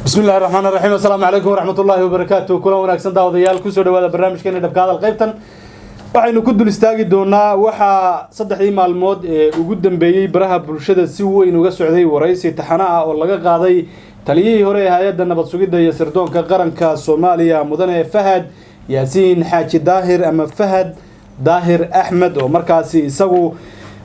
Bismi illahi raxmaan raxiim. Assalaamu calaykum waraxmat ullaahi wabarakaatu. Kulan wanaagsan, daawadayaal, kusoo dhawaada barnaamijkeena Dhabka Hadal. Qaybtan waxaynu ku dul istaagi doonaa waxaa saddexdii maalmood ee ugu dambeeyey baraha bulshada si weyn uga socday waraysi taxano ah oo laga qaaday taliyihii hore ee Hay-adda Nabad Sugidda iyo Sirdoonka Qaranka Soomaaliya, Mudane Fahad Yaasiin Xaaji Daahir ama Fahad Daahir Axmed, oo markaasi isagu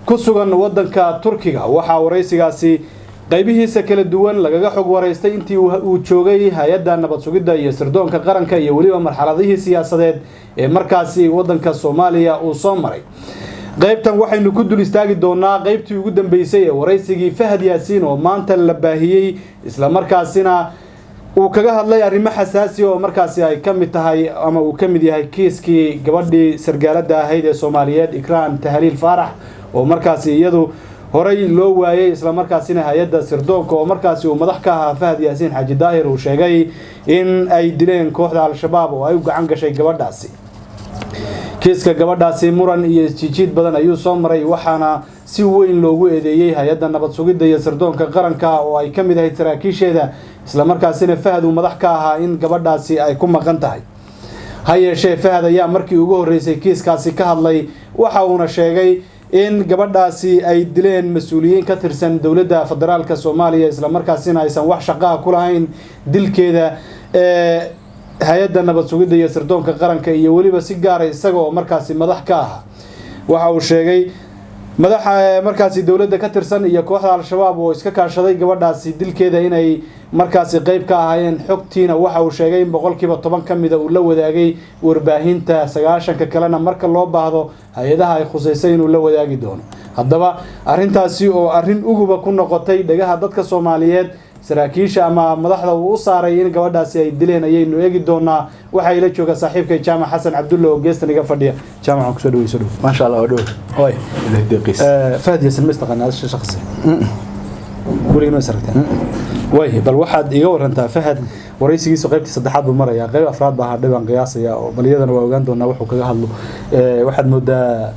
ku sugan waddanka Turkiga. Waxaa waraysigaasi qaybihiisa kala duwan lagaga xog waraystay intii uu joogay Hay-adda Nabad Sugidda iyo Sirdoonka Qaranka iyo weliba marxaladihii siyaasadeed ee markaasi waddanka Soomaaliya uu soo maray. Qaybtan waxaynu ku dul istaagi doonaa qaybtii ugu dambeysay ee waraysigii Fahad Yaasiin oo maanta la baahiyey, islamarkaasina uu kaga hadlay arrimo xasaasi oo markaasi ay ka mid tahay ama uu ka mid yahay kiiskii gabadhii sargaaladda ahayd ee Soomaaliyeed, Ikraan Tahliil Faarax, oo markaasi iyadu horey loo waayey, islamarkaasina hay-adda sirdoonka oo markaasi uu madax ka ahaa Fahad Yaasiin Xaaji Daahir uu sheegay in ay dileen kooxda Al-Shabaab oo ay u gacan gashay gabadhaasi. Kiiska gabadhaasi muran iyo isjiijiid badan ayuu soo maray, waxaana si weyn loogu eedeeyey Hay-adda Nabad Sugidda iyo Sirdoonka Qaranka oo ay ka mid ahayd saraakiisheeda, islamarkaasina Fahad uu madax ka ahaa, in gabadhaasi ay ku maqan tahay. Ha yeeshee, Fahad ayaa markii ugu horreysay kiiskaasi ka hadlay, waxa uuna sheegay in gabadhaasi ay dileen mas-uuliyiin ka tirsan dowladda federaalka Soomaaliya, islamarkaasina aysan wax shaqaa ku lahayn dilkeeda ee Hay-adda Nabad Sugidda iyo Sirdoonka Qaranka iyo weliba si gaara isaga oo markaasi madax ka ahaa. Waxa uu sheegay madaxa markaasi dowladda ka tirsan iyo kooxda Al-Shabaab oo iska kaashaday gabadhaasi dilkeeda inay markaasi qeyb ka ahaayeen. Xogtiina waxa uu sheegay in 10% ka mida uu la wadaagay warbaahinta, 90-ka kalena marka loo baahdo hay-adaha ay khuseysay inuu la wadaagi doono. Haddaba, arrintaasi oo arrin uguba ku noqotay dhagaha dadka Soomaaliyeed, saraakiisha ama madaxda uu u saaray in gabadhaasi ay dileen ayaynu eegi doonaa. Waxaa ila jooga saaxiibkay Jaamac Xasan Cabdulle oo geestan iga fadhiya. Jaamac, waan kusoo dhawey, soo dhow. Maasha Allah, waa dhow. Oy. Ilaah deeqiis. Fahad Yasin ma istaqaanaa shakhsi? Weligiin ma is aragteen? Way, bal waxaad iga warantaa Fahad waraysigiisu qaybtii saddexaad buu marayaa, qayb afraad baa hadhay baan qiyaasaya, oo bal iyadana waa ogaan doonaa wuxuu kaga hadlo. Waxaad moodaa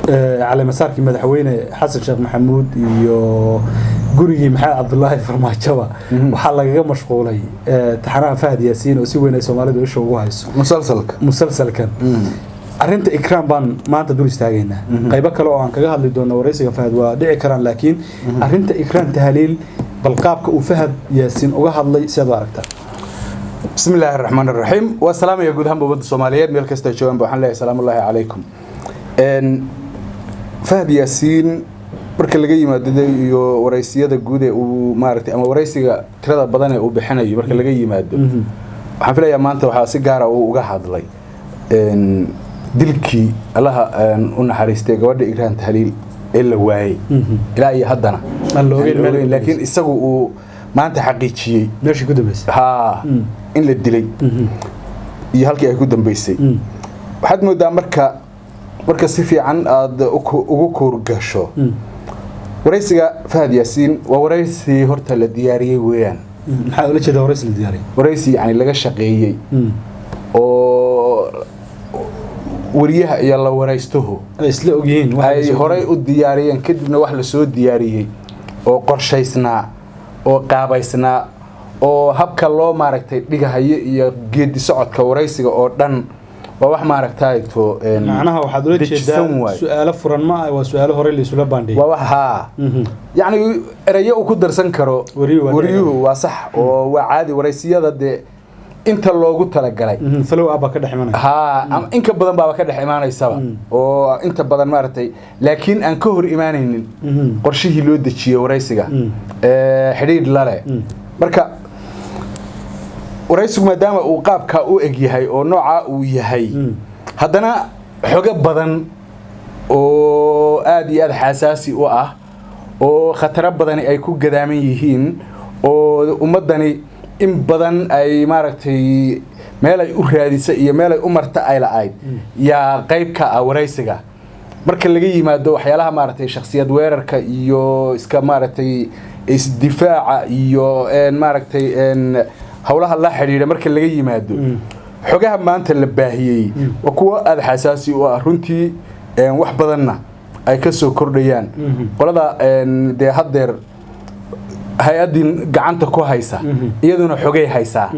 caleemasaarkii Madaxweyne Xasan Sheekh Maxamuud iyo gurigii Maxamed Cabdulaahi Farmaajoba waxaa lagaga mashquulay taxanaha Fahad Yaasiin oo si weyn ay Soomaalidu isha ugu hayso. Musalsalka. Musalsalkan arrinta Ikraam baan maanta dul istaagaynaa. Qaybo kale oo aan kaga hadli doono waraysiga Fahad waa dhici karaan, laakiin arrinta Ikraam Tahliil, bal qaabka uu Fahad Yaasiin uga hadlay sidaad u aragtaa? Bismi illaahi raxmaan raxiim. Waa salaamaya guud ahaanba ummadda Soomaaliyeed meel kasta ay joogaan. Waxaan leeyahay salaamu ullaahi calaykum. Fahad Yaasiin marka laga yimaado de iyo waraysiyada guud ee uu maaragtay ama waraysiga tirada badan ee uu bixinayo marka laga yimaado, waxaan filayaa maanta waxaa si gaara uu uga hadlay dilkii Allaha u naxariistay gabadha Ikraan Tahliil ee la waayey ilaa iyo haddana aan la ogeyn meel aan la ogeyn, laakiin isagu uu maanta xaqiijiyey meeshii ku dambeysay. Haa, in la dilay iyo halkii ay ku dambeysay. Waxaad moodaa marka si fiican aada ugu kuurgasho waraysiga Fahad Yaasiin, waa waraysi horta la diyaariyey weeyaan. Maxaa ula jeedaa waraysi la diyaariyey? Waraysi yani laga shaqeeyey oo wariyaha iyo la waraystuhu ay isla ogyihiin waxa ay la soo horey u diyaariyeen, kadibna wax lasoo diyaariyey oo qorshaysnaa oo qaabaysnaa oo habka loo maaragtay dhigahayo iyo geedi socodka waraysiga oo dhan waa wax maaragtay to Macnaha waxaad ula dejisan jeedaa waay. Su-aalo furan ma ah, waa su-aalo horey la isula baandhiyey. Waa wax haa, yacni erayo uu ku darsan karo wariyuhu waa wariyuhu waa sax oo waa caadi waraysiyada dee inta loogu talagalay. Follow up baa ka dhex imanaya. Haa, ama in ka badan baaba ka dhex imaanaysaba oo inta badan maaragtay, laakiin aan ka hor imaanaynin qorshihii loo dejiyey waraysiga ee xidhiidh lale. Marka waraysigu maadaama uu qaabkaa u eg yahay oo noocaa uu yahay, haddana xogo badan oo aada iyo aada xasaasi u ah oo khataro badani ay ku gadaaman yihiin oo ummaddani in badan ay maaragtay meel ay u raadisa iyo meel ay u marta ay la-ayd yaa qayb ka ah waraysiga. Marka laga yimaado waxyaalaha maaragtay shakhsiyad weerarka iyo iska maaragtay isdifaaca iyo maaragtay howlaha la xidhiidha, marka laga yimaado, xogaha maanta la baahiyey waa kuwo aada xasaasi u ah runtii, wax badanna ay ka soo kordhayaan qolada dee haddeer. Hay-addii gacanta ku haysa iyaduna xogay haysaa.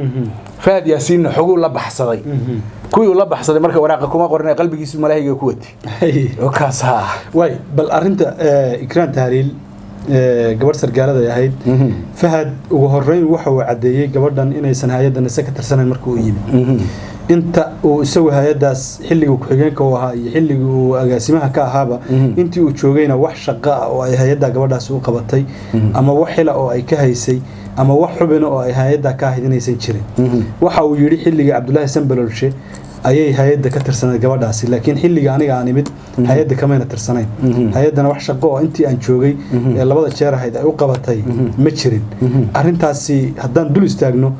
Fahad Yaasiinna xoguu la baxsaday, kuwii uu la baxsaday marka waraaqa kuma qornay, qalbigiisu malaahiga ku watay. Oo kaas ha. Waay, bal arrinta Ikraan Tahliil, gabadh sargaalada ay ahayd, Fahad ugu horeyn waxa uu caddeeyey gabadhan inaysan hay-addan isa ka tirsanayn markii uu yimid. Inta uu isagu hay-addaas xilligii ku-xigeenka u ahaa iyo xilligii uu agaasimaha ka ahaaba, intii uu joogayna wax shaqo ah oo ay hay-adda gabadhaasi u qabatay ama wax xila oo ay ka haysay ama wax xubina oo ay hay-adda ka ahayd inaysan jirin. Waxa uu yidhi xilligii Cabdulaahi Sanbalolshe ayay hay-adda ka tirsanayd gabadhaasi, laakiin xilliga aniga aan imid hay-adda kamayna tirsanayn, hay-addana wax shaqo oo intii aan joogay ee labada jeer ahayd ay u qabatay ma jirin. Arrintaasi haddaan dul istaagno,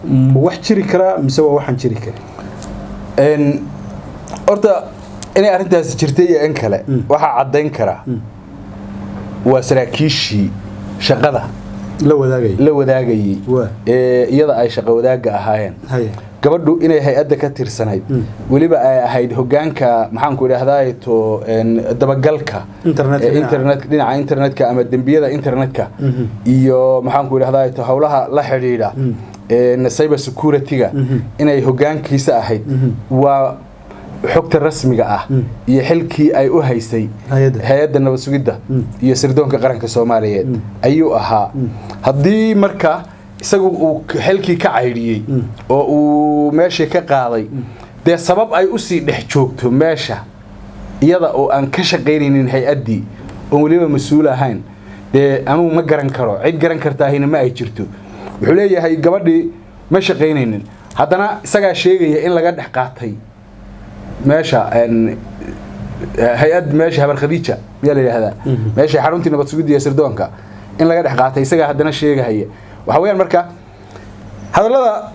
ma wax jiri karaa mise waa waxaan jiri karin? Horta inay arrintaasi jirtay iyo in kale waxaa caddayn karaa waa saraakiishii shaqada la wadaagay la wadaagayey Waa. ee iyada ay shaqo wadaagga ahaayeen. Gabadhu inay hay-adda ka tirsanayd, weliba ay ahayd hogaanka, maxaanku idhahdaa, to dabagalka Internetka ee dhinaca. Internet, dhinaca internetka ama dembiyada internetka iyo maxaanku idhahdaa to howlaha la xidhiidha cyber security-ga inay hogaankiisa ahayd waa xogta rasmiga ah iyo xilkii ay u haysay Hay-adda. Hay-adda nabad sugidda iyo sirdoonka qaranka Soomaaliyeed ayuu ahaa. Haddii marka isagu uu xilkii ka caydhiyey oo uu meeshii ka qaaday, dee sabab ay usii dhex joogto meesha iyada oo aan ka shaqaynaynin hay-addii oon weliba mas-uul ahayn, dee anugu ma garan karo, cid garan kartaahina ma ay jirto. Wuxuu leeyahay gabadhii ma shaqaynaynin, haddana isagaa sheegaya in laga dhex qaatay meesha hay-ad, meesha Habar Khadiija miyaa la yidhahdaa, meesha xaruntii nabad sugidda iyo sirdoonka in laga dhex qaatay isagaa haddana sheegahaya. Waxa weeyaan marka hadallada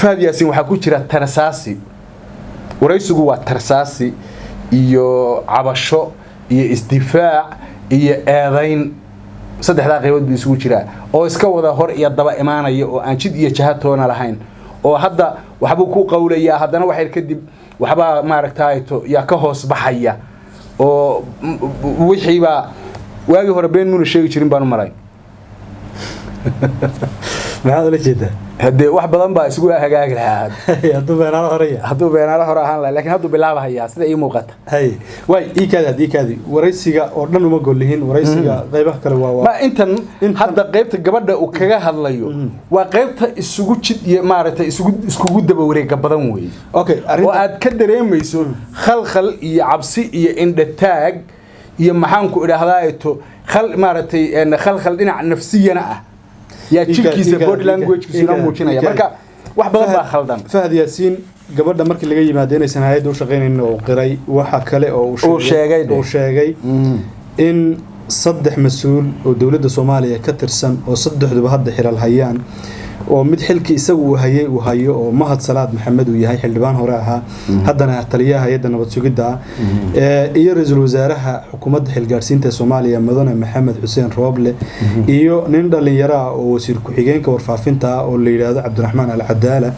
Fahad Yaasiin waxaa ku jira tarsaasi. Waraysigu waa tarsaasi iyo cabasho iyo isdifaac iyo eedayn, saddexdaa qaybood buu isugu jiraa oo iska wada hor iyo daba imaanaya oo aan jid iyo jaha toona lahayn, oo hadda waxbuu ku qawlayaa, haddana waxyar kadib waxbaa maaragtay yaa ka hoos baxaya oo wixiibaa waagii hore been muuna sheegi jirin baan u maray. Maxaad ula jeedaa? Haddee wax badan baa isugu hagaagi lahaa hadduu beenaalo horeya. Hadduu beenaalo hore ahaan lahaa, laakiin hadduu bilaabahayaa sida ii muuqata. Hay, waay, ii kaadi, had ii kaadi. Waraysiga oo dhan uma gollihin, waraysiga qaybaha kale waa ma intan. Hadda qaybta gabadha uu kaga hadlayo waa qaybta isugu jid iyo maaragtay iskugu daba wareega badan weeye Okay. oo Arrinta aad ka dareemayso khalkhal iyo cabsi iyo indhataag iyo maxaanku idhaahdaa to khal maaragtay khalkhal dhinac nafsiyana ah yaa jirkiisa body language-kiisa inoo muujinaya. Marka wax badan baa khaldan. Fahad Yaasiin gabadha markii laga yimaado inaysan hay-adda u shaqaynaynin oo uu qiray, waxa kale oo Uu sheegay uu sheegay in saddex mas-uul oo dowladda Soomaaliya ka tirsan oo saddexduba hadda xilal hayaan, oo mid xilkii isagu uu hayay uu hayo, oo Mahad Salaad Maxamed uu yahay, xildhibaan hore ahaa, haddana taliyaha hay-adda nabad sugidda ah, iyo ra-iisul wasaaraha xukuumadda xilgaarsiinta Soomaaliya mudane Maxamed Xuseen Rooble, iyo nin dhalinyaro ah oo wasiir ku-xigeenka warfaafinta ah oo la yidhaahdo Cabdiraxmaan Al Cadaala.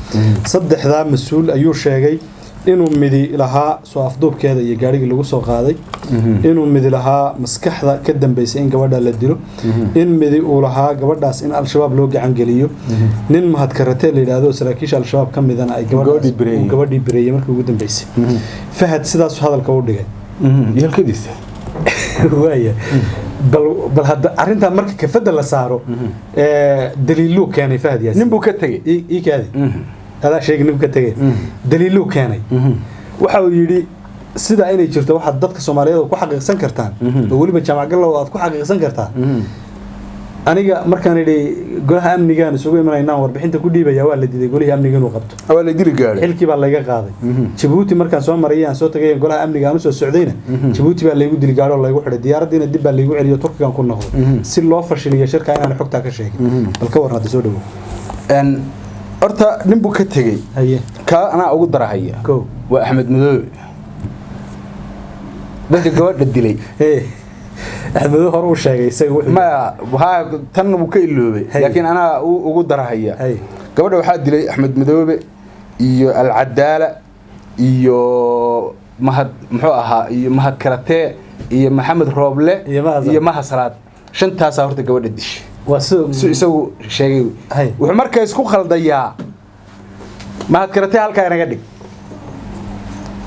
Saddexdaa mas-uul ayuu sheegay inuu midi lahaa soo afduubkeeda iyo gaarigii lagu soo qaaday, inuu midi lahaa maskaxda ka dambeysay in gabadha la dilo, in midi uu lahaa gabadhaas in Al-Shabaab loo gacan geliyo, nin Mahad Karatee la yidhaahdo oo saraakiisha Al-Shabaab ka midana ay gabadhaas Gabadhii bireeyey. uu gabadhii bireeyey markii ugu dambeysay. Fahad sidaasuu hadalka u dhigay. Yeelkadiisa. Waaya, bal hadda arrintaa marka kafadda la saaro, daliiluu keenay Fahad Yaasiin. Nin buu ka tegey. Ii kaadi, adaa sheegi ninku ka tegay. Daliiluu keenay. Waxa uu yidhi sidaa inay jirto waxaad dadka Soomaaliyeed ku xaqiiqsan kartaan oo weliba Jaamac Gallow aad ku xaqiiqsan kartaa, aniga markaan idhi golaha amnigaan isugu imanaynaan warbixinta ku dhiibaya, waa la diiday golihii amniga inuu qabto. Waa la dili gaadhay. Xilkii baa layga qaaday. Jabuuti markaan soo marayay, aan soo tagay, golaha amniga aan usoo socdayna, Jabuuti baa laygu dili gaadho oo laygu xidhay, diyaaraddiina dib baa laygu celiyo, Turkigan ku noqday si loo fashiliyo shirka inaan xogtaa ka sheegin. Bal ka warran hadda, soo dhawow. Horta nin buu ka tegey. Haye. Kaa anaa ugu darahaya. Kow. Waa Axmed Madoobe, dadka gabadha dilay. Hey, Axmedo hore uu sheegay isaga wuxuu Maya, haa, tan wuu ka iloobay. Hay. Laakiin anaa ugu darahaya. Hay. Gabadha waxaa dilay Axmed Madoobe iyo Alcadaala iyo Mahad, muxuu ahaa, iyo Mahad Karatee iyo Maxamed Rooble iyo Mahad Salaad. Iyo Mahad Salaad. Shantaasaa horta gabadha dishay. Waa sida si isagu sheegay. Hay. Wuxuu marka isku khaldayaa Mahad Karate, halkaa inaga dhig.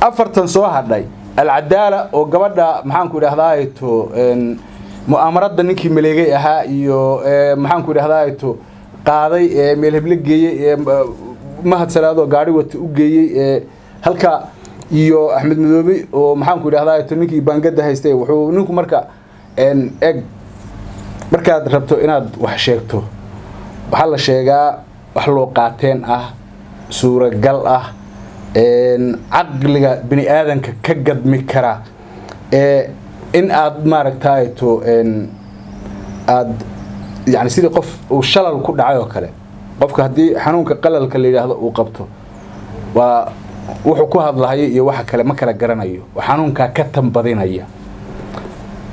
Afartan soo hadhay, Alcadaala oo gabadha, maxaanku idhahdaa to, mu'aamarada ninkii maleegay ahaa iyo maxaanku idhahdaa to, qaaday ee meel heble geeyey, ee Mahad Salaadoo gaari wata u geeyey ee halka, iyo Axmed Madoobe oo, maxaanku idhahdaa to, ninkii baangada haystay. Wuxuu ninku marka eg, markaad rabto inaad wax sheegto, waxaa la sheegaa wax loo qaateen ah, suuragal ah, caqliga bini aadanka ka gadmi kara, ee in aad maaragtay to aad yani sidii qof uu shalal ku dhacay oo kale. Qofka haddii xanuunka qalalka la yidhaahdo uu qabto, waa wuxuu ku hadlahayo iyo waxa kale ma kala garanayo, oo xanuunkaa ka tambadinaya.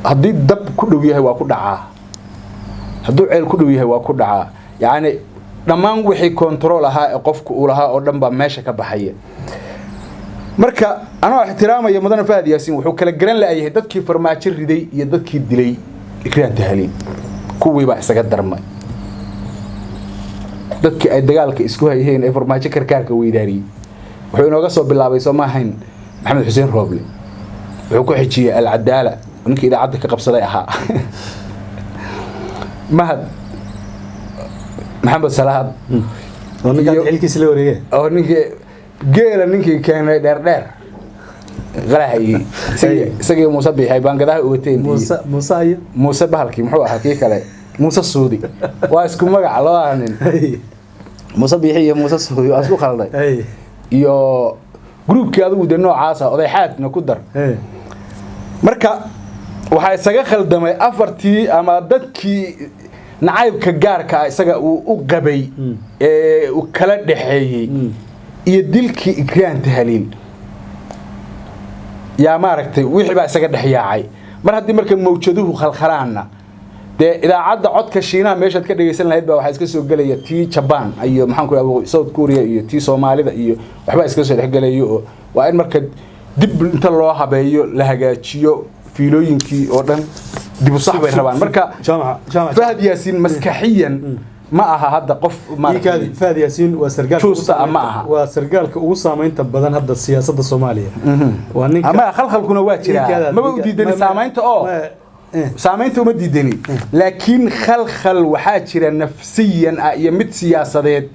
Haddii dab ku dhow yahay waa ku dhacaa, hadduu ceel ku dhow yahay waa ku dhacaa. Yacni dhammaan wixii control ahaa ee qofku uu lahaa oo dhan baa meesha ka baxaya. Marka anoo ixtiraamaya mudane Fahad Yaasiin, wuxuu kala garan la'yahay dadkii Farmaajo riday iyo dadkii dilay Ikraan Tahliil. Kuwii baa isaga darmay, dadkii ay dagaalka isku hayeen ee Farmaajo karkaarka weydaariyey. Wuxuu inooga soo bilaabay, soo ma ahayn, Maxamed Xuseen Rooble. Wuxuu ku xijiyey Alcadaala, ninkii idaacadda ka qabsaday ahaa, Mahad Maxamed Salaad oo ninkaan xilkiisa la wareegay, oo ninkii geela, ninkii keenay dheer dheer qalahayey, isagii Muuse Biixay baangadaha u wateen. Muuse, Muuse iyo Muuse bahalkii muxuu ahaa kii kale, Muuse Suudi, waa isku magac labada nin. Muuse Biixi iyo Muuse Suudi waa isku khalday. Iyo gruubkii adigu dee noocaasa, odayxaadna ku dar. Marka waxaa isaga khaldamay afartii ama dadkii nacaybka gaarka ah isaga uu u qabay ee uu kala dhexeeyey iyo dilkii Ikraan Tahliil yaa maaragtay, wixii baa isaga dhex yaacay. Mar haddii marka mawjaduhu khalkhalaanna, dee idaacadda codka Shiinaha meeshaad ka dhegeysan lahayd baa waxaa iska soo gelaya tii Jaban iyo, maxaan ku idhaha, South Korea iyo tii Soomaalida iyo waxbaa iska soo dhexgelaya. Oo waa in marka dib inta loo habeeyo la hagaajiyo fiilooyinkii oo dhan, dib u sax bay rabaan marka. Jaamac, Jaamac. Fahad Yaasiin maskaxiyan ma aha hadda qof maaragtay Iikaadi, Fahad Yaasiin waa sargaalka ugu Juusta ma aha. Waa sargaalka ugu saameynta badan hadda siyaasadda Soomaaliya. Waa ninka Ama khalkhalkuna waa jiraa. Maba u diidani saamaynta oo saamaynta uma diidani, laakiin khalkhal waxaa jira nafsiyan ah iyo mid siyaasadeed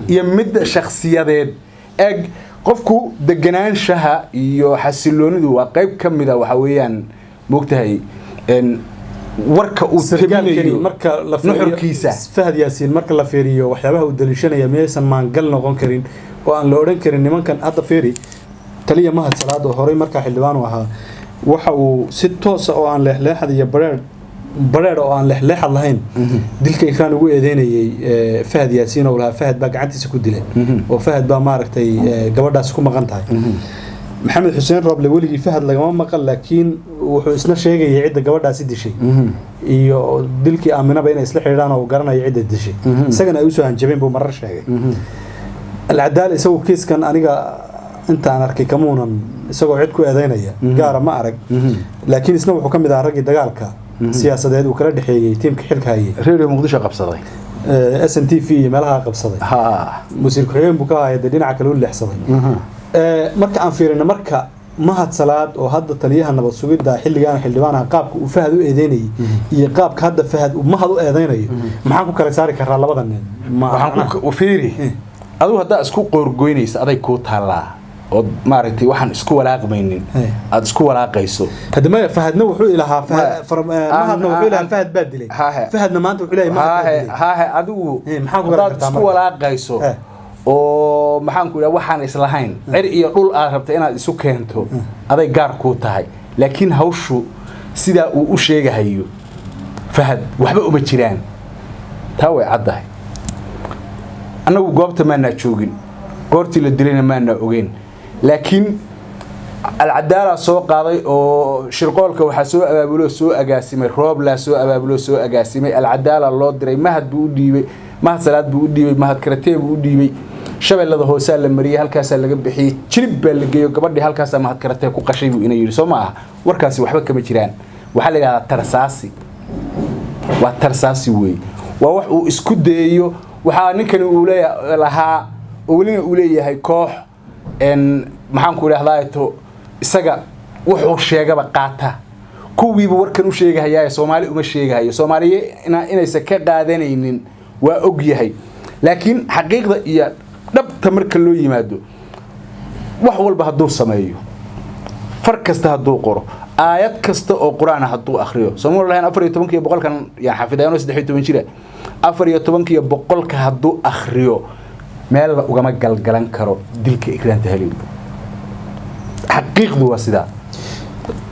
iyo mid shakhsiyadeed. Eg, qofku deganaanshaha iyo xasiloonidu waa qayb ka mida, waxa weeyaan, moogtahay, warka uu sargaalkani tabinayo marka la fiiriyo nuxurkiisa. Fahad Yaasiin marka la fiiriyo waxyaabaha uu daliishanaya, miyaysan maangal noqon karin oo aan la odhan karin nimankan hadda fiiri? Taliya Mahad Salaad oo horey markaa xildhibaan u ahaa, waxa uu si toosa oo aan leexleexad iyo bareer bareer oo aan leexleexad lahayn dilka Ikraan ugu eedeynayay Fahad Yaasiin, oo lahaa Fahad baa gacantiisa ku dilay oo Fahad baa maaragtay gabadhaasi ku maqan tahay. Maxamed Xuseen Rooble weligii Fahad lagama maqal, laakiin wuxuu isna sheegayay cidda gabadhaasi dishay iyo dilkii Aaminaba inay isla xidhiidhaan oo uu garanayo cidda dishay, isagana ay usoo hanjabeen buu marar sheegay. Alcadaal isagu kiiskan aniga intaan arkay kamuunan isagoo cid ku eedeynaya gaara ma arag, laakiin isna wuxuu ka mid ahaa raggii dagaalka siyaasadeed uu kala dhexeeyey tiimka xilka hayay. Radio Muqdisho qabsaday. SNTV iyo meelaha qabsaday. Wasiir ku-xigeen buu ka ahaa, dee dhinaca kale u leexsaday. Marka aan fiirino marka Mahad Salaad oo hadda taliyaha nabad sugidda, xilligaan xildhibaanaha, qaabka uu Fahad u eedeynayay iyo qaabka hadda Fahad uu Mahad u eedeynayo, maxaan ku kala saari karaa labada nin? Waxaan ku fiiri, adigu haddaa isku qoorgoynaysa aday kuu taallaa, ood maaragtay waxaan isku walaaqmaynin aada isku walaaqayso. Hadda maya, Fahadna wuxuu ilahaa Mahadna wuxuu ilahaa Fahad baa dilay, Fahadna maanta wuxuu leeyahay Mahad baa dilay. Hahe, adigu Maxaan ku garan haddaad kartaa isku marka? walaaqayso oo, maxaan ku idhaha, waxaan islahayn cir iyo dhul aad rabta inaad isu keento, aday gaar kuu tahay. Laakiin hawshu sidaa uu u sheegahayo Fahad waxba uma jiraan, taa way caddahay. Annagu goobta maanaa joogin, goortii la dilayna maanaa ogeyn, laakiin Alcadaalaa soo qaaday oo shirqoolka waxaa soo abaabuloo soo agaasimay Rooblaa, soo abaabuloo soo agaasimay. Alcadaala loo diray, Mahad buu u dhiibay, Mahad Salaad buu u dhiibay, Mahad Karatee buu u dhiibay. Shabeellada hoosaa la mariyey, halkaasaa laga bixiyey, Jilib baa la geeyo, gabadhii halkaasaa Mahad Karatee ku qashay buu ina yidhi. Soo ma aha? Warkaasi waxba kama jiraan. Waxaa la yidhahdaa tarsaasi, waa tarsaasi weeye. Waa wax uu isku dayayo. Waxaa ninkani uu leeya lahaa oo welina uu leeyahay koox maxaan ku idhahdaa to isaga wuxuu sheegaba qaata, kuwiiba warkan u sheegahayaa Soomaali uma sheegahayo. Soomaaliye inaysan ka qaadanaynin waa og yahay, laakiin xaqiiqda iyo dhabta marka loo yimaado, wax walba hadduu sameeyo, far kasta hadduu qoro, aayad kasta oo qur-aan ah hadduu akhriyo, sooma lahayn 14-kiiyo boqolkan yaan xafidayanoo 13 jira, 14-kiiyo boqolka hadduu akhriyo, meel la ugama galgalan karo dilka Ikraan Tahliil. Xaqiiqdu waa sidaa.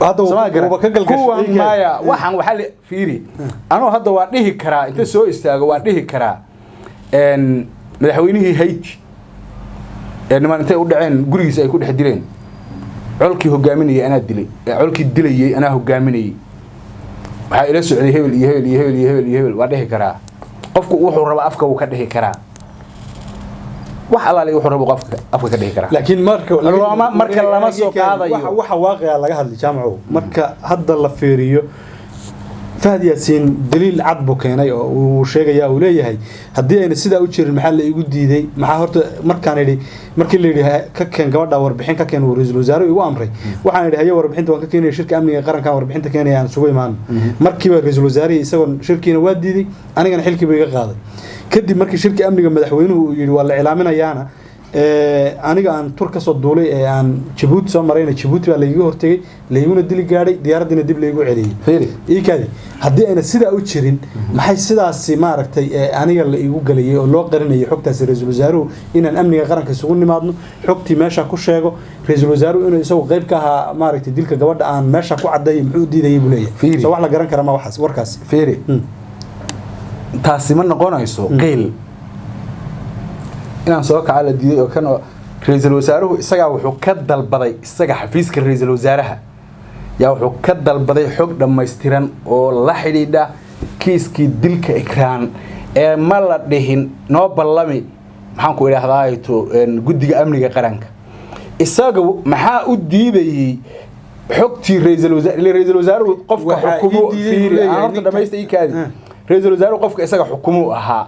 Hadda Soo garan. wuuba ka galgashay. Kuwan maya, waxaan waxaa fiiri, anuu hadda waa dhihi karaa, inta soo istaago waa dhihi karaa madaxweynihii Haiti ee niman intay u dhaceen gurigiisa ay ku dhex dileen, colkii hogaaminayay anaa dilay, colkii dilayay anaa hogaaminayay, waxaa ila socday hebel iyo hebel iyo hebel iyo hebel iyo hebel, waa dhihi karaa. Qofku wuxuu raba afka wuu ka dhihi karaa, wax allaale wuxuu rabo qofka afka ka dhihi karaa. Laakiin marka Marka lama soo qaadayo. Waxa waaqica laga hadlay, jaamaco, marka hadda la fiiriyo, Fahad Yaasiin daliil cad buu keenay oo uu sheegayaa, uu leeyahay haddii ayna sidaa u jirin, maxaa la igu diiday? Maxaa horta markaan idhi, markii la yidhi ka keen gabadha warbixin ka keen, uu ra-iisul wasaaruhu igu amray, waxaan idhi haye, warbixinta waan ka keenaya, shirka amniga qarankan warbixinta keenaya, aan isugu imaano. Markiiba ra-iisul wasaarihii isagoon shirkiina waa diiday, anigana xilkiiba iga qaaday. Kadib markii shirka amniga madaxweynuhu uu yidhi waa la iclaaminayaana, aniga aan tur kasoo duulay ee aan Jabuuti soo marayna, Jabuuti baa laygaga hortegey, layguna dili gaadhay, diyaaraddiina dib laygu celiyey. Fiiri. Iikaadi, haddii ayna sidaa u jirin, maxay sidaasi maaragtay aniga la igu galayay oo loo qarinayay xogtaasi ra-iisul wasaaruhu inaan amniga qaranka isugu nimaadno, xogtii meesha ku sheego, ra-iisul wasaaruhu inuu isagu qayb ka ahaa maaragtay dilka gabadha aan meesha ku caddeeyo, muxuu u diidayay buu leeyahay? Fiiri. So wax la garan kara ma waxaas warkaasi? Fiiri, taasi ma noqonayso qiil inaan soo kaca la diiday oo kan oo ra-iisul wasaaruhu isagaa wuxuu ka dalbaday, isaga xafiiska ra-iisul wasaaraha yaa wuxuu ka dalbaday xog dhammaystiran oo la xidhiidha kiiskii dilka Ikraan, ee ma la dhihin noo ballami, maxaan ku idhaahdaa to guddiga amniga qaranka. Isaga maxaa u diidayey xogtii ra-iisul wasaar? Ile ra-iisul wasaaruhu qofka Waxaa ii xukumo diiday buu fiiri, leeyahay aan horta dhamaysta ii kaadi. Ra-iisul wasaaruhu qofka isaga xukumuu ahaa,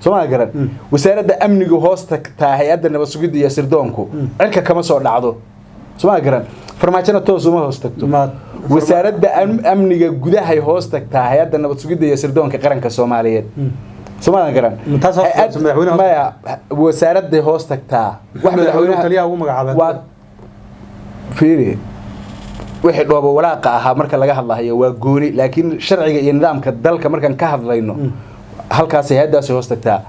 soo ma garan? Wasaaradda amnigu hoos tagtaa hay-adda nabad sugidda iyo sirdoonku, cirka kama soo dhacdo, soo ma garan? Farmaajona toos uma hoos tagto. Wasaaradda amniga gudahay hoos tagtaa hay-adda nabad sugidda iyo sirdoonka qaranka Soomaaliyeed, soo ma garan? Taas hoos tagto, madaxweynaha hoos Maya, wasaaradday hoos tagtaa. Wax madaxweynuhu taliyaha ugu magacaabay. Waa fiiri, wixii dhoobo walaaqa ahaa marka laga hadlahayo waa gooni, laakiin sharciga iyo nidaamka dalka markaan ka hadlayno, halkaas hay-addaasi hoos tagtaa.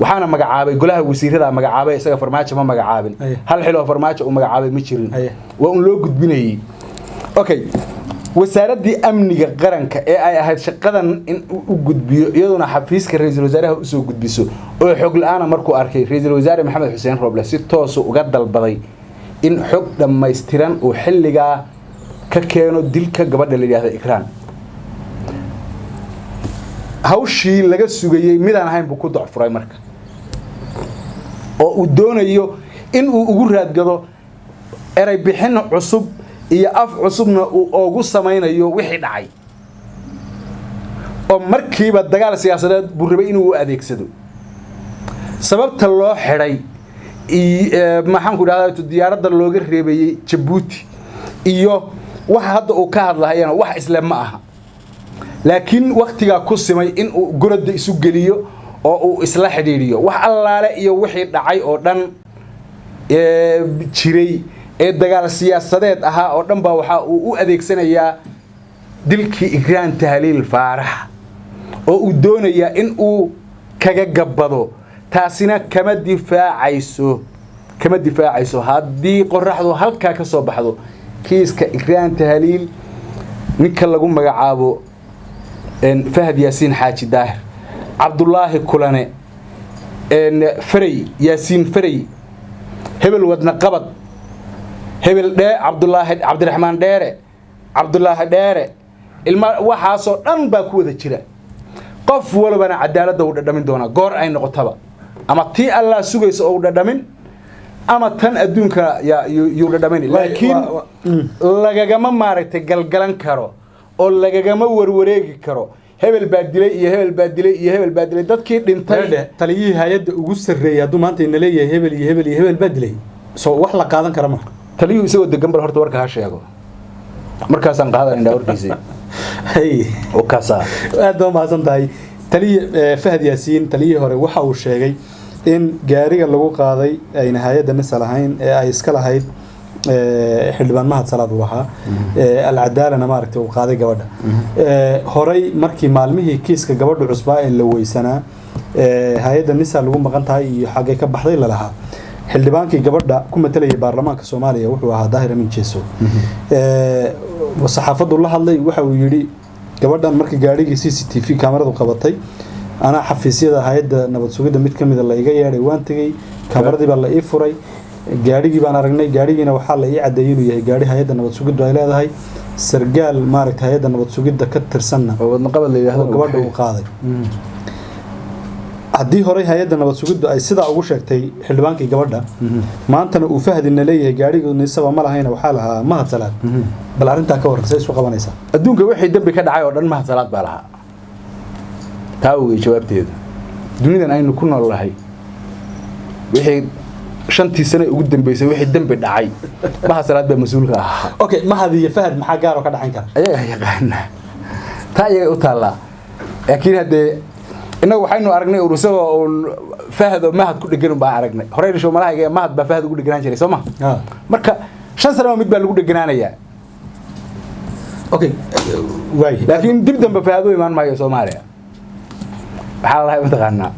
Waxaana magacaabay golaha wasiirada magacaabay, isaga Farmaajo ma magacaabin. Hal xil oo Farmaajo uu magacaabay ma jirin. Waa un loo gudbinayey. Okay, wasaaraddii amniga qaranka ee ay ahayd shaqadan in uu u gudbiyo, iyaduna xafiiska ra-iisul wasaaraha usoo gudbiso oo xog la-aana markuu arkay, ra-iisul wasaare Maxamed Xuseen Rooble si toosu uga dalbaday in xog dhammaystiran uu xilligaa ka keeno dilka gabadha la yidhaahda Ikraan. Hawshii laga sugayey midaan ahayn buu ku docfuray marka, oo uu doonayo in uu ugu raadgado eray bixin cusub iyo af cusubna uu ugu samaynayo wixii dhacay, oo markiiba dagaal siyaasadeed buu rabay inuu u adeegsado. Sababta loo xidhay, maxaan ku idhahdaa, diyaaradda looga reebayey Jabuuti iyo waxa hadda uu ka hadlahayana wax isle ma aha, laakiin waktigaa ku simay in uu gorodda isu geliyo oo uu isla xidhiidhiyo wax allaale iyo wixii dhacay oo dhan ee jiray ee dagaal siyaasadeed ahaa oo dhan baa waxa uu u adeegsanayaa dilkii Ikraan Tahliil Faarax oo uu doonayaa in uu kaga gabbado. Taasina kama difaacayso, kama difaacayso. Haddii qoraxdu halkaa ka soo baxdo, kiiska Ikraan Tahliil ninka lagu magacaabo Fahad Yaasiin Xaaji Daahir, Cabdulaahi Kulane, Farey Yaasiin Farey, hebel wadna qabad, hebel dhee, Cabdulaahi Cabdiraxmaan Dheere, Cabdulaahi Dheere, ilma waxaasoo dhan baa ku wada jira. Qof walbana cadaaladda uu dhadhamin doonaa goor ay noqotaba, ama tii Allah sugaysa oo uu dhadhamin, ama tan adduunka yuu dhadhamin, laakiin lagagama maaragtay galgalan karo oo lagagama warwareegi karo. Hebel baa dilay iyo hebel baa dilay iyo hebel baa dilay dadkii dhintay. Taliyihii hay-adda ugu sarreeyay hadduu maanta ina leeyahay hebel iyo hebel iyo hebel baa dilay, soo wax la qaadan kara ma? Taliyuhu isagoo degan bal horta warka ha sheego, markaasaan qaadanayna warkiisii. Hey. Oo kaasaa. Aad baa mahadsan tahay taliye. Fahad Yaasiin, taliyihii hore, waxa uu sheegay in gaariga lagu qaaday ayna hay-adda NISA lahayn ee ay iska lahayd xildhibaan Mahad Salaad uu ahaa, Alcadaalana maaragtay uu qaaday gabadha. Horey markii maalmihii kiiska gabadha cusbaa ee la weysanaa, hay-adda NISA lagu maqan tahay iyo xaggay ka baxday lalahaa, xildhibaankii gabadha ku matalayay baarlamaanka Soomaaliya wuxuu ahaa Daahir Amin Jeeso. Saxaafaddu la hadlay, waxa uu yidhi gabadhan markii gaadhigii CCTV kaamaradu qabatay, anaa xafiisyada hay-adda nabad sugidda mid ka mida la iga yeedhay, waan tegey, kaamaradii baa la ii furay, gaadhigii baan aragnay, gaadhigiina waxaa la ii caddeeyey inuu yahay gaadhi hay-adda nabad sugiddu ay leedahay, sargaal maaragtay hay-adda nabad sugidda ka tirsanna oo wadnaqabad la yidhaahdo oo gabadha uu qaaday. Haddii horey hay-adda nabad sugiddu ay sidaa ugu sheegtay xildhibaankii gabadha, maantana uu Fahdina leeyahay gaadhigu nisaba ma lahayna, waxaa lahaa Mahad Salaad, bal arrintaa ka warran, say isu qabanaysaa? Adduunka wixii dembi ka dhacay oo dhan Mahad Salaad baa lahaa. Taa wey jawaabteedu. Dunidan aynu ku nool nahay wixii 5-tii sano ugu dambeysay wixii dembi dhacay, Mahad Salaad baa mas-uulka ahaa. Okay, Mahad iyo Fahad maxaa gaar oo ka dhaxayn kara? Ayagaa yaqaana, taa iyaga u taallaa. Laakiin haddee innagu waxaynu aragnay ur isagoo uun Fahad oo Mahad ku dhegan baan aragnay horey. Show malahayga Mahad baa Fahad ugu dheganaan jiray, soo ma? Marka 5 sano mid baa lagu dheganaanayaa. Okay, waay. Laakiin dib dambe Fahad u imaan maayo Soomaaliya. Waxaa la lahay mataqaanaa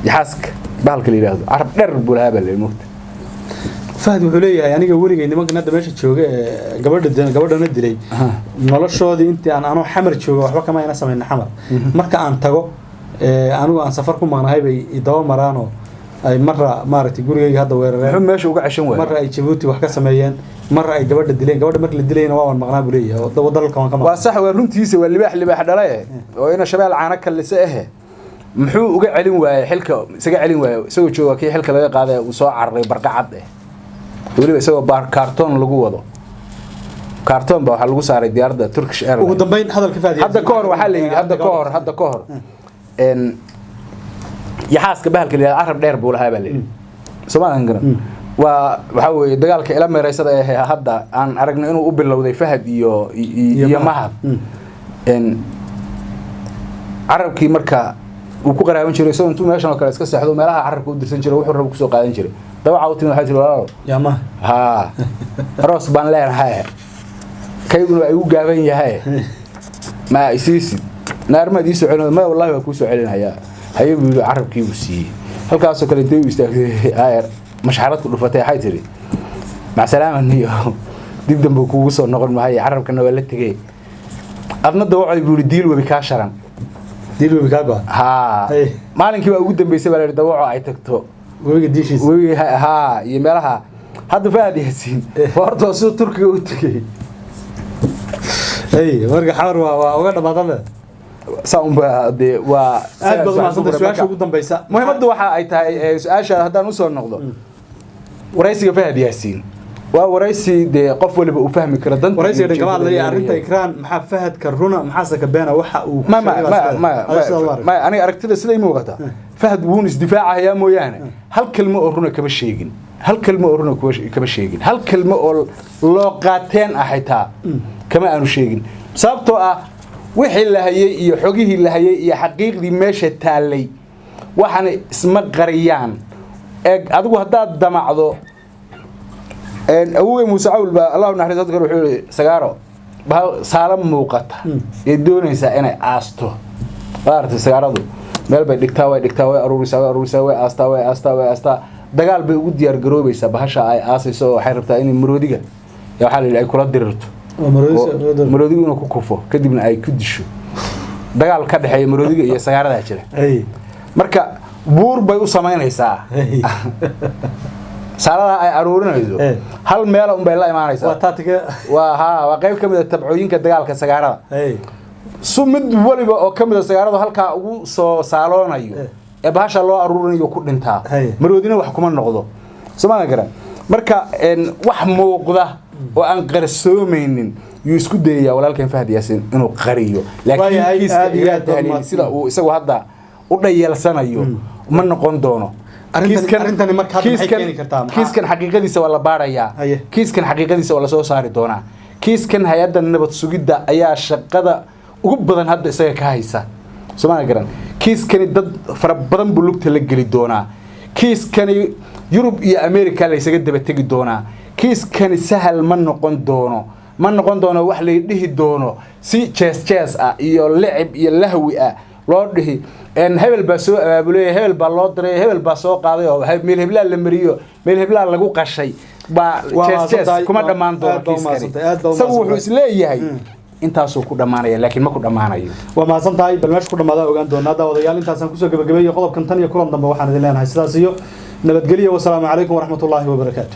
yaxaaska bahalka la yidhaahdo carab dheer buu lahaa baa la yidhi, mogta. Fahad wuxuu leeyahay aniga weligay nimankan hadda meesha jooga ee gabadha gabadhana dilay noloshoodii intii aan anoo Xamar jooga waxba kama ayna samayna. Xamar marka aan tago anigu aan safar ku maqnahay bay idaba maraanoo ay marra maaragtay gurigayga hadda weerareen. Muxuu meesha uga ceshan waayay? Marra ay Jabuuti wax ka sameeyeen, marra ay gabadha dileen. Gabadha markii la dilayna waa waan maqnaa buu leeyahay oo dalalka waan ka waa maqnaa. Sax, waa runtiisa, waa libaax libaax dhale oo ina shabeel caano kallise ahe. Muxuu uga celin waayey xilka, isaga celin waayey isagoo jooga kii xilka laga qaaday uu soo cararay barqacad eh, weliba isagoo baar kaartoon lagu wado, kaartoon baa waxaa lagu saaray diyaaradda Turkish Ugu Airlines. dambeyn hadalka Fahad Hadda ka hor waxaa la yidhi, hadda ka hor yaxaaska bahalka la yidhahdo carab dheer buu lahaa baa la yidhi, soomaadan garan. Waa waxaa weeye dagaalka ila meereysada ee hadda aan aragno inuu u bilowday Fahad iyo Mahad. Carabkii marka uu ku qaraaban jiray isagoo intuu meeshan oo kale iska seexdo meelaha carabka u dirsan jiray, wuxuu rabo kusoo qaadan jiray. Dawaca u timid, waxaa jiri walaalo yaa Mahad haa, aroos baan leenahay, kayguna waa igu gaaban yahay, ma isiisid naarmaad ii soo celin? Maya, wallahi waa kuu soo celinhayaa. Haye buu yidhi, carabkii buu siiyey. Halkaasoo kale intay u istaagtay ayar mashxarad ku dhufatay, waxay tidhi macsalaama niyo, dib dambe kuugu soo noqon maayo, carabkana waa la tegey, adna dawacay buu yidhi, diil webi kaa sharan. Diil webi kaa go-an. Haa. Hey. Maalinkii baa ugu dambeysay baa la yidhi dawaco ay tagto webiga diishiisa. Webi haa iyo meelaha. Hadda Fahad Yaasiin horta waa siduu Turkiga u tegey. Hey, marka Xamar waa uga dhamaadada. Saa unba dee waa. Aad baad umahadsantahay. Su-aasha ugu dambeysa. Muhiimaddu waxa ay tahay su-aasha haddaan usoo noqdo, waraysiga Fahad Yaasiin waa waraysi dee qof waliba uu fahmi karo danta Waraysiga iyo dhan kama ujeedada hadlaya uu arrinta leeyahay. Ikraan, maxaa Fahadka runa, maxaase ka beena waxa uu ku ma ma sheegay ma baa sidaas. ma Adiga sidaad u aragtay. Ma aniga aragtida siday muuqata, Fahad wuun isdifaacayaa mooyaane hal kelmo oo runa kama sheegin, hal kelmo oo runa kama sheegin, hal kelmo oo loo qaateen ah xitaa kama aanu sheegin, sababtoo ah wixii la hayay iyo xogihii la hayay iyo xaqiiqdii meesha taallay waxaana isma qariyaan. Eeg, adigu haddaad damacdo awowgay Muuse Cawl baa Allahu naxariisto kale wuxuu yihi sagaaro bahal saala muuqata ee doonaysaa inay aasto. Maaragtay, sagaaradu meel bay dhigtaa, way dhigtaa, way aruurisaa, way aruurisaa, way aastaa, way aastaa, way aastaa, dagaal bay ugu diyaar garoobaysaa bahasha ay aasayso oo waxay rabtaa inay maroodiga yaa waxaa la yidhi ay kula dirirto. Oo maroodiga Oo maroodigu inuu ku kufo kadibna ay ku disho. Dagaal ka dhexeeya maroodiga iyo sagaaradaa jira. Hey. Marka buur bay u samaynaysaa. Hey. Saaladaa ay aruurinayso Eh. hal meela unbay la imaanaysaa. Waa taatiga. Waa haa, waa qayb ka mid a tabcooyinka dagaalka sagaarada. Hey. Su mid waliba oo ka mid a sagaaradu halkaa ugu soo saaloonayo Eh. ee bahasha loo aruurinayo ku dhintaa. Hey. Maroodina wax kuma noqdo, soomaalia garan. Marka wax muuqda oo aan qarsoomaynin Yuu isku dayayaa walaalkan Fahad Yaasiin inuu qariyo, laakiin Waayahay, kiiska aad iyo Igraan aad baad Tahliil mahadsan. sida uu isagu hadda u dhayeelsanayo ma noqon doono. Arrintani marka hadda maxay keeni kartaa? Kiiskan xaqiiqadiisa waa la baarayaa. Haye. Kiiskan xaqiiqadiisa waa lasoo saari doonaa. Kiiskan hay-adda nabad sugidda ayaa shaqada ugu badan hadda isaga ka haysa, soomaalia garan. Kiiskani dad fara badan buu lugta la geli doonaa. Kiiskani Yurub iyo America la isaga daba tegi doonaa. Kiiskani sahal ma noqon doono, ma noqon doono wax lay dhihi doono si jees jees ah iyo lecib iyo lahwi ah loo dhihi en hebel baa soo abaabulay, hebel baa loo diray, hebel baa soo qaaday oo meel heblaa la mariyo, meel heblaa lagu qashay baa Waa jees jees mahadsantahay. kuma dhammaan doono Aad baa kiiskani. mahadsantahay, aad baa Isagu wuxuu mahadsantahay. isleeyahay intaasuu ku dhammaanaya, laakiin ma ku dhammaanayo. Waa mahadsan tahay. Bal meesha ku dhammaada ogaan doonaa. Daawadayaal, intaasaan kusoo gabagabeeyey qodobkan. Tan iyo kulan dambe waxaan idin leenahay sidaas iyo nabadgelyo. Wasalaamu calaykum waraxmatullaahi wabarakaatu.